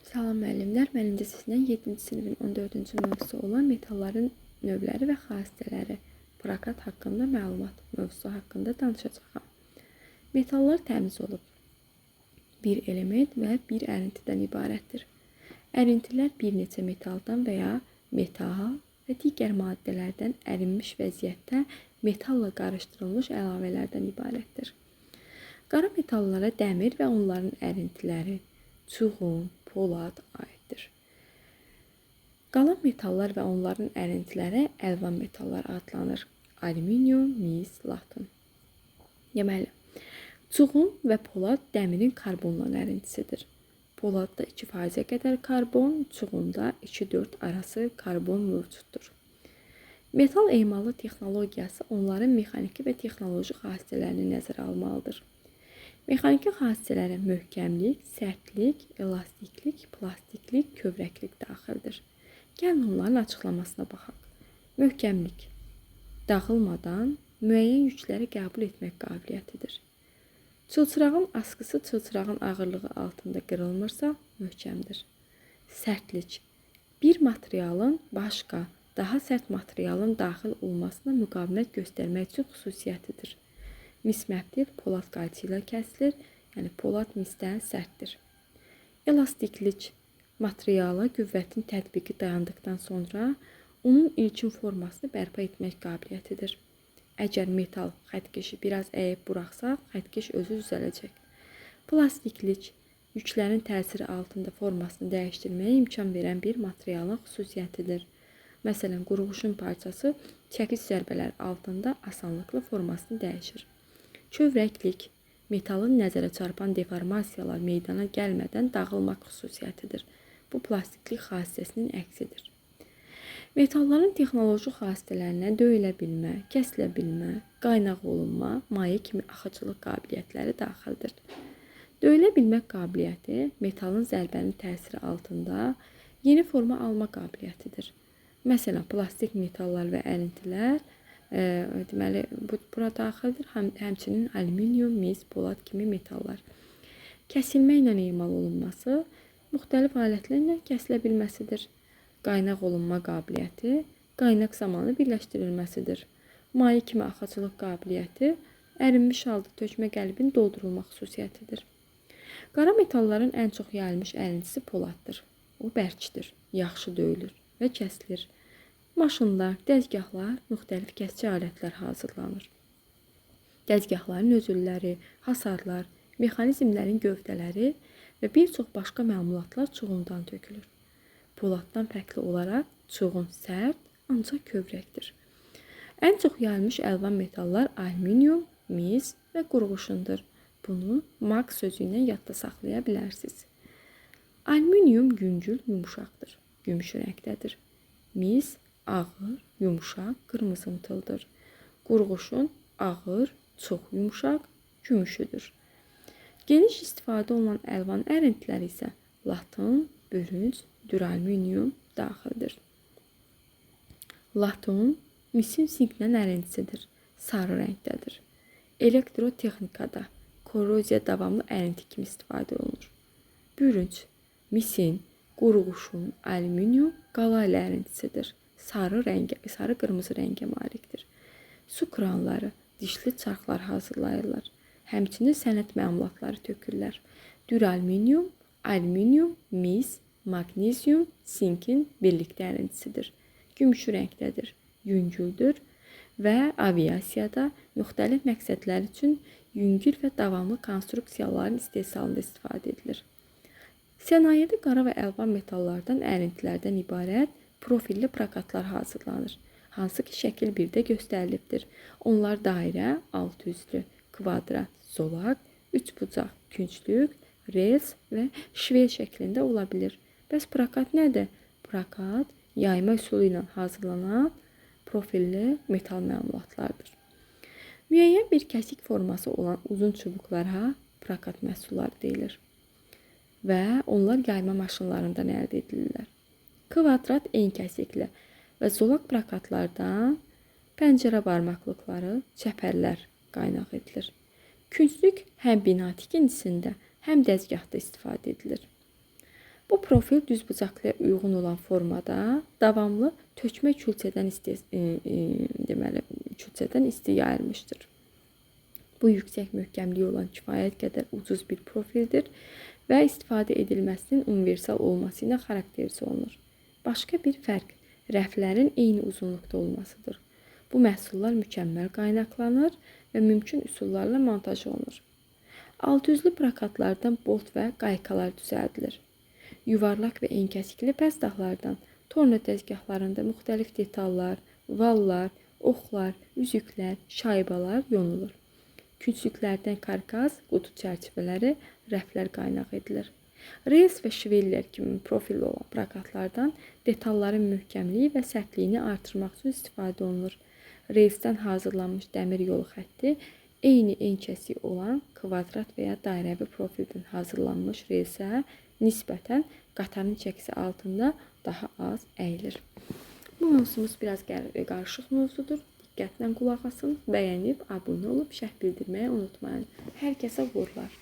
Salam müəllimlər, mən indi sizinlə 7-ci sinifin 14-cü mövzusu olan metalların növləri və xassələri, prokat haqqında məlumat mövzusu haqqında danışacağam. Metallar təmiz olub. Bir element və bir ərintidən ibarətdir. Ərintilər bir neçə metaldan və ya metal və digər maddələrdən ərinmiş vəziyyətdə metalla qarışdırılmış əlavələrdən ibarətdir. Qara metallara dəmir və onların ərintiləri, çuğun, polad aiddir. Qalan metallar və onların ərintiləri əlvan metallar adlanır. Alüminium, mis, latın. Deməli, çuğun və polad dəmirin karbonla ərintisidir. Poladda 2%-ə qədər karbon, çuğunda 2-4 arası karbon mövcuddur. Metal emalı texnologiyası onların mexaniki və texnoloji xassələrini nəzərə almalıdır. Mexaniki xassələrə möhkəmlik, sərtlik, elastiklik, plastiklik, kövrəklik daxildir. Gəlin onların açıqlamasına baxaq. Möhkəmlik dağılmadan müəyyən yükləri qəbul etmək qabiliyyətidir. Çılçırağın asqısı çılçırağın ağırlığı altında qırılmırsa, möhkəmdir. Sərtlik bir materialın başqa, daha sərt materialın daxil olmasına müqavimət göstərmək üçün xüsusiyyətidir. Mis məftil polad qayçı ilə kəsilir, yəni polad misdən sərtdir. Elastiklik materiala qüvvətin tətbiqi dayandıqdan sonra onun ilkin formasını bərpa etmək qabiliyyətidir. Əgər metal xəttkeşi biraz əyib buraxsaq, xəttkeş özü düzələcək. Plastiklik yüklərin təsiri altında formasını dəyişdirməyə imkan verən bir materialın xüsusiyyətidir. Məsələn, qurğuşun parçası çəkic zərbələr altında asanlıqla formasını dəyişir. Kövrəklik metalın nəzərə çarpan deformasiyalar meydana gəlmədən dağılmaq xüsusiyyətidir. Bu plastiklik xassəsinin əksidir. Metalların texnoloji xassələrinə döyülə bilmə, kəsilə bilmə, qaynaq olunma, maye kimi axıcılıq qabiliyyətləri daxildir. Döyülə bilmək qabiliyyəti metalın zərbənin təsiri altında yeni forma alma qabiliyyətidir. Məsələn, plastik metallar və ərintilər deməli bu bura daxildir. Həmçinin alüminium, mis, polad kimi metallar. Kəsilmə ilə emal olunması müxtəlif alətlərlə kəsilə bilməsidir. Qaynaq olunma qabiliyyəti qaynaq zamanı birləşdirilməsidir. Maye kimi axıcılıq qabiliyyəti ərinmiş halda tökmə qəlibin doldurulma xüsusiyyətidir. Qara metalların ən çox yayılmış ərintisi poladdır. O bərkdir, yaxşı döyülür və kəsilir. Maşınlar, dəzgahlar, müxtəlif kəsici alətlər hazırlanır. Dəzgahların özülləri, hasarlar, mexanizmlərin gövdələri və bir çox başqa məmulatlar çuğundan tökülür. Poladdan fərqli olaraq çuğun sərt, ancaq kövrəkdir. Ən çox yayılmış əlvan metallar alüminium, mis və qurğuşundur. Bunu mak sözü ilə yadda saxlaya bilərsiniz. Alüminium yüngül, yumşaqdır, gümüşü rəngdədir. Mis ağır, yumşaq, qırmızımtıldır. Qurğuşun ağır, çox yumşaq, gümüşüdür. Geniş istifadə olunan əlvan ərintiləri isə latın, bürünc, düralüminium daxildir. Latun misin sinklə ərintisidir. Sarı rəngdədir. Elektrotexnikada korroziya davamlı ərinti kimi istifadə olunur. Bürünc misin, qurğuşun, alüminium qalaylı ərintisidir. Sarı rəngə, sarı qırmızı rəngə malikdir. Su kranları, dişli çarxlar hazırlayırlar. Həmçinin sənət məmulatları tökürlər. Düralüminium, alüminium, mis, maqnezium, sinkin birlikdə ərintisidir. Gümüşü rəngdədir, yüngüldür və aviasiyada müxtəlif məqsədlər üçün yüngül və davamlı konstruksiyaların istehsalında istifadə edilir. Sənayedə qara və əlvan metallardan ərintilərdən ibarət profilli prokatlar hazırlanır. Hansı ki şəkil 1-də göstərilibdir. Onlar dairə, altüzlü, kvadrat, zolaq, üçbucaq, künclük, rels və şvel şəklində ola bilir. Bəs prokat nədir? Prokat yayma üsulu ilə hazırlanan profilli metal məmulatlardır. Müəyyən bir kəsik forması olan uzun çubuqlara prokat məhsulları deyilir və onlar yayma maşınlarından əldə edilirlər. Kvadrat en kəsikli və zolaq prokatlardan pəncərə barmaqlıqları, çəpərlər qaynaq edilir. Künclük həm bina tikintisində, həm dəzgahda istifadə edilir. Bu profil düzbucaqlıya uyğun olan formada davamlı tökmə külçədən isti deməli külçədən isti yayılmışdır. Bu yüksək möhkəmliyi olan kifayət qədər ucuz bir profildir və istifadə edilməsinin universal olması ilə xarakterizə olunur. Başqa bir fərq rəflərin eyni uzunluqda olmasıdır. Bu məhsullar mükəmməl qaynaqlanır və mümkün üsullarla montaj olunur. Altıüzlü prokatlardan bolt və qaykalar düzəldilir. Yuvarlaq və enkəsikli pəstahlardan torna dəzgahlarında müxtəlif detallar, vallar, oxlar, üzüklər, şaybalar yonulur. Künclüklərdən karkas, qutu çərçivələri, rəflər qaynaq edilir. Rels və şveller kimi profilli olan prokatlardan detalların möhkəmliyi və sərtliyini artırmaq üçün istifadə olunur. Relsdən hazırlanmış dəmir yolu xətti eyni en kəsiyi olan kvadrat və ya dairəvi profildən hazırlanmış relsə nisbətən qatarın çəkisi altında daha az əyilir. Bu mövzumuz biraz qarışıq mövzudur. Diqqətlə qulaq asın, bəyənib, abunə olub, şərh bildirməyi unutmayın. Hər kəsə uğurlar.